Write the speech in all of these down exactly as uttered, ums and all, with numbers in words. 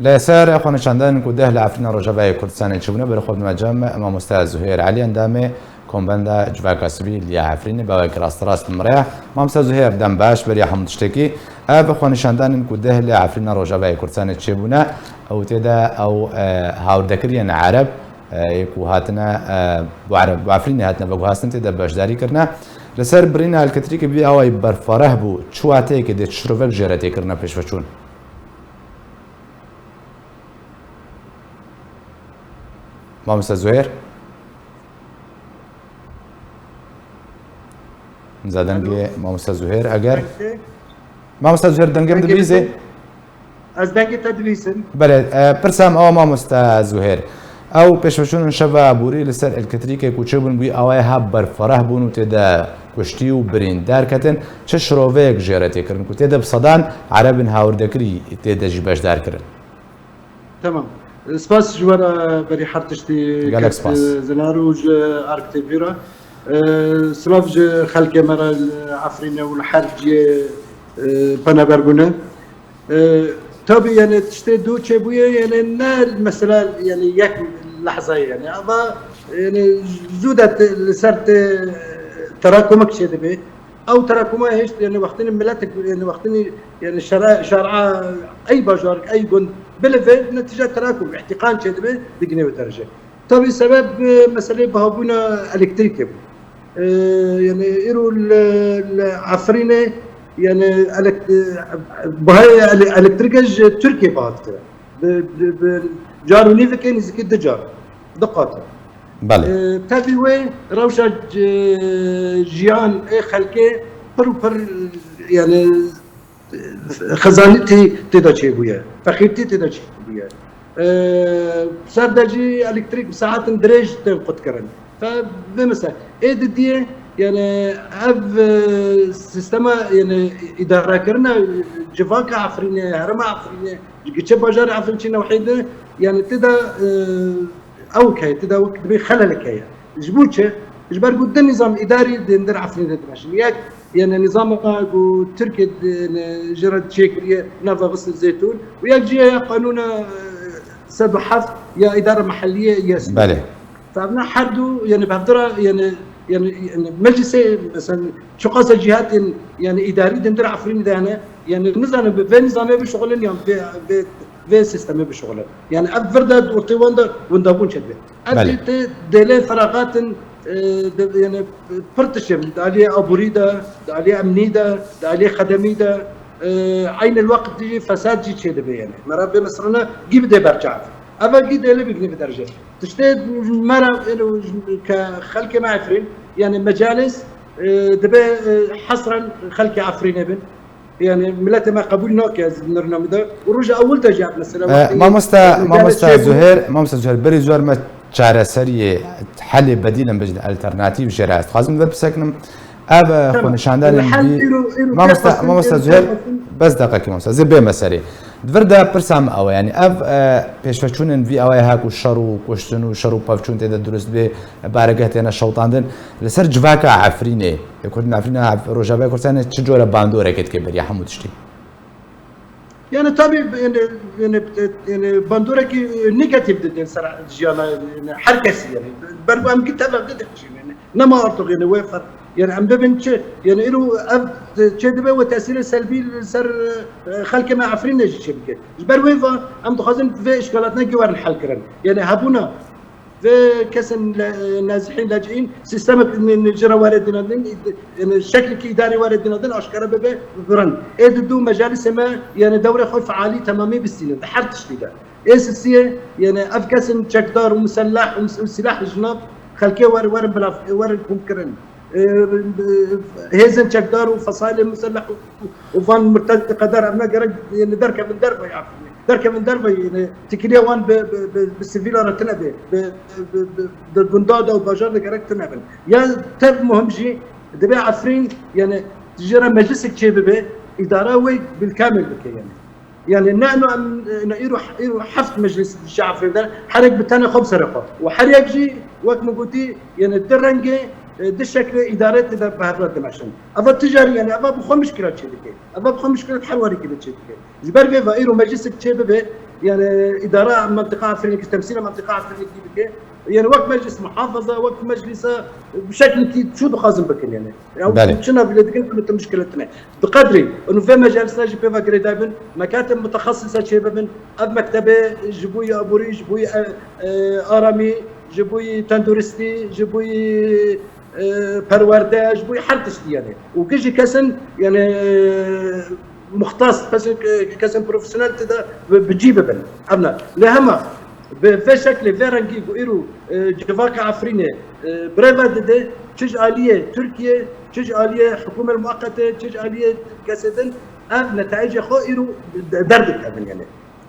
Li ser xwenişandin ku deh li Efrîna Rojavayê Kurdistanê çêbûne, berê xwe bidime cem mamoste Zuhêr Elî, endamê Kombenda Civaka Sivîl ya Efrînê, bi awayekî rasterast li min re ye. Mamoste Zuhêr, dem baş, beriya hemû tiştekî. Ev xwenişandanên ku deh li Efrîna Rojavayê Kurdistanê çêbûne, ew tê de ew, e, hawrdekiriyên Ereb, e, yê ku hatine, e, bi Ereb, bi Efrînê hatine veguhastin, tê de beşdarî kirine. Li ser birîna elektrîkê bi awayî berfareh bû, çi wateyekê dê, çi şirovek jê re tê kirine pêşveçûn? Mamoste Zuhêr? Za dengê Alo. Mamoste Zuhêr, eger Dengê? Mamoste Zuhêr, dengê min Dengê dibîzê? Min? Ez dengê te dibîsim. Belê, e, pirsa min ew, mamoste Zuhêr. Ew pêşveçûn şeva borî li ser elektrîkê ku çêbûn bûyî awayê ha berfareh bûn û tê de kuştî û birîndar ketin. Çi şiroveyek jê re tê kirin ku tê de bi sedan Erebin hawrdekirî tê de jî beşdar kirin? Tamam. Spas ji we re berî her tiştî Gelek kek spas. Zinar û ji Ark T V re. E, silav ji xelkê me re li Efrînê û li her cihê, e, penaber bûne. E, tabî, yani, tiştê dû çêbûye, yani, ne mesela, yani, yek lehza ye, yani. Ama, yani, zû de te-, li ser te-, terakumek çêdibe. Ew terakuma hêşt, yani, wextinî miletek, yani, wextinî, yani, şera-, şer'a ey bajarek, ey gund bilive, netîce terakum, îhtîqan çêdibe, digine wê derece. Tabî sebeb, e, meselê bihabûna elektrîkê bû. E, yani, îro li, li Efrînê, yani, elek-, e, bihayê ele-, elektrîkê ji Tirkiyê biha dikire. Bi, bi, bi car û nîvikê nêzîkî du car, du qat. Belê. E, tevî wê rewşa c-, jiyan ê xelkê pir û pir, yani, xezanîtî tê de çêbûye, feqîrtî tê de çêbûye. E, ser de jî elektrîk bi saetin dirêj tên qutkirin. Fe vê misal, ê didiyê, yani, ev, e, sîstema, yani, îdarekirina civaka Efrînê, herêma Efrînê, giçe bajarê Efrîn çî newhî de, yani, tê de, e, ewk heye, tê de wek dibê xelelek heye. Ji bo çi? Ji ber ku du nîzam îdarî di hundir Efrînê de dimeşin. Yek, yani, nîzama ku Tirkiye di, yani, ji re çêkiriye nava Xisn Zeytûn û yek jî ya qanûna, e, sed û heft ya îdara mehellî ye ya Belê. Sînor. Tevna her du, yani, bi hevdira, yani, yani, yani, meclisê, mesela, çiqasa cîhatên, yani, îdarî di hundir Efrînê de hene, yani, nizanin bi vê nîzamê bişuxulin yan vê, vê, vê sîstemê bişuxulin. Yani, ev vir de ortê wan de windabûn çêdibe. Ev Belê. Jî tê dêlê feraxatin, e, de, yani, pir tişt, di aliyê aborî de, di aliyê emnî de, di aliyê xedemî de, e, eynî wext jî fesad jî çêdibe, yani. Me re vê mesrûne gî bidê berçav. Eva gî dêlê bigine bi derece. Tiştê me re, êno, ke xelkê me Efrîn, yani mecalis, e, dibe, e, hesren xelkê Efrînê bin. Yani miletê me qebûl nake, ez nirna min de. Û roja ewil de jî mesela E, wextê mamoste, mecalis mamoste çêbû. Zuhêr, mamoste Zuhêr, berî zor me çareseriyê, helê bedîl em bêjin, alternatîf jê re ez dixwazim ver biseknim. Ev, e, Tamam. Xwenişandanên Hal vî îro, îro Mamoste, kefasın, mamoste îro Zuhêr, kefasın. Bes deqekî mamoste. Zê bê meserê. Di vir de pirsa min ew e, yani ev, e, pêşveçûnên vî awayê ha ku şer û kuştin û şer û pevçûn tê de dirust bê, baregeh têne şewtandin. Li ser civaka Efrînê, Kurdên Efrînê, Rojavayê Kurdistanê çi cure bandoreke dike beriya hemû tiştî? Yani tabii, yani, yani, yani bandorekî negatif didin ser jiyana, yani her kesî yani. Ber ku em gî tev ev didin yani. Nema artık yani wê fer-, yani em bibin çi? Yani îro ev çê dibe wê tesîrê selbî li ser, e, xelkê me Efrînê jî çê bike. Ji ber wê ve em dixwazin vê îşkalatine gî werin hel kirin. Yani hebûna vê kesên le-, nezihîn, lecihîn, sîstemek ni-, ni-, ji re were dînadin, yani şeklekî îdarî were dînadin, aşkere bibe, birin. Ê di dû mejalîsê me, yani dewrê xwe fealî temamî bistînin, di her tiştî de. Ê sisiyê, yani ev kesên çekdar û muselleh û mus-, û sîleh ji nav xelkê wer-, werin bila-, werin komkirin. E, hêzên çekdar û fesailê muselleh û, û van murtedê qedar, em ne gerek, yani derkevin dervayê Efrînê. Derkevin dervayê, yani tikiliya wan bi, bi, bi, bi sivîla re tune bê. Bi, bi, bi, di gunda de û bajar de gerek tune bin. Ya tev muhim jî dibe Efrîn, yani ji re meclisek çê bibe, îdara wê bilkamil bike yani. Yani ne eno em, ne îro, îro heft meclis dişe Efrîn de, her yek bi tenê xwe bi serê xwe. Û her yek jî, wek min gotî, yani di rengê, e, di şeklê îdare tê de bi hev re dimeşin. Eva tijarî, yani eva bi xwe mişkila çê dike. Eva bi xwe mişkila her warîkî de çê dike. Ji ber vê ve îro meclisek çê bibe, Yani îdara mentiqa Efrînê, temsîla mentiqa Efrînê bike. Yani wek meclis muhafaza, wek meclisa bi şeklekî çû dixwazin bikin yani. Ya, Belê. Çi navîle dikin, tu mişkile tine. Bi qedrî, û vê meclisa jî pê ve girêdayî bin, mekatib mutexesisa çêbibin, ev mektebe ji bo yê aborî, ji bo yê, e, e, aramî, ji bo yê tenduristî, ji bo yê, e, perwerde, ji bo yê her tiştî yani. Û gijî kesin yani, e, muxtas, kesin, kesên profesyonel tê de bi, bi cî bibin. Ev ne. Lê hema bi vê şeklê, vê rengî ku îro, e, civaka Efrînê, e, birêve dide, çi ji aliyê Tirkiye, çi ji aliyê hikûmet muqete, çi ji aliyê kesê din, ev netayicê xwe îro de-, derdikevin yani.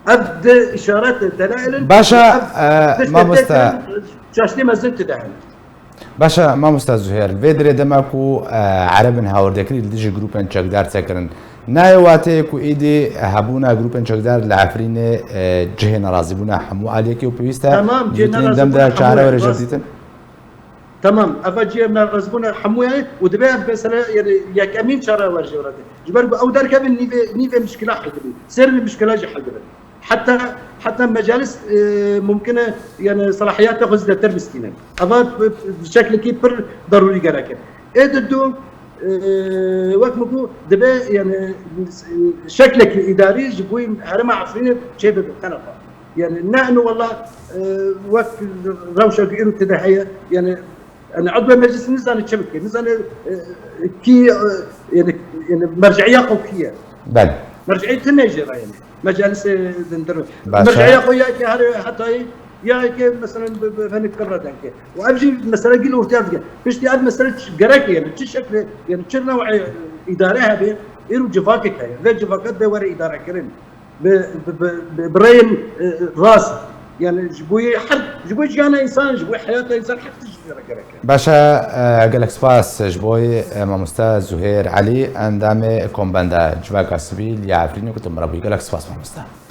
Ev di îşaret delail in, Baş e, ev e, tiştê mamoste. Tê çaştê mezin tê de hene. Baş e, mamoste Zuhêr, li vê dirê dema ku, e, Erebin hawirde kirî li dijî grûpên çekdar sekirin, nayê wateyê ku êdî hebûna grûpên çekdar li Efrînê, e, cihê nerazîbûna hemû aliyekê û pêwîst e Tamam, cihê di wî dem de nerazîbûna çare hemû were aliyê, rast. Jebdîtin? Tamam, eva cihê nerazîbûna hemû ye û dibe ev mesele, yani, yekemîn çare wer jê were. Ji ber ku ew derkevin nîvê, nîvê mişkila hel dibin. Serê mişkila jî hel dibin. Heta, heta mecalis, e, mumkin e, yani, selahiyata xwe zêdetir bistînin. Eva bi, bi şeklekî pir derûrî gerek e. Ê di du, e, wek min got, dibe, yani, şeklekî îdarî ji bo herêma Efrînê çêbibe, tenefa. Yani, ne eno wela, e, wek rewşa ku îro tê de heye, yani, yani, edwê meclis nizane çi bike, nizane, e, kî, e, yani, yani, merceya xwe kî ye? Belê. Merceî tune jê re yani. Mecalisê dindir. Baş e. Merceya xwe ya ki her hetayî, ya ki mesela bi, bi, hani kibra denke. Û ev jî mesela gil ortaya dike. Piştî ev mesela ç-, gerek yani, çi şekli, yani, çi new'ê îdare hebe, îro civakek heye. Vê civakek bê were îdare kirin. Bi, bi, bi, bi, bi rêyên, e, rast. Yani, ji bo yê her, ji bo jiyana însan, ji bo heyata însan her tişt jê re gerek e. Baş e, e, gelek spas ji bo, e, mamoste Zuhêr Elî, endamê Kombenda Civaka Sivîl ya Efrînê ku tu min re bûyî. Gelek spas, mamoste.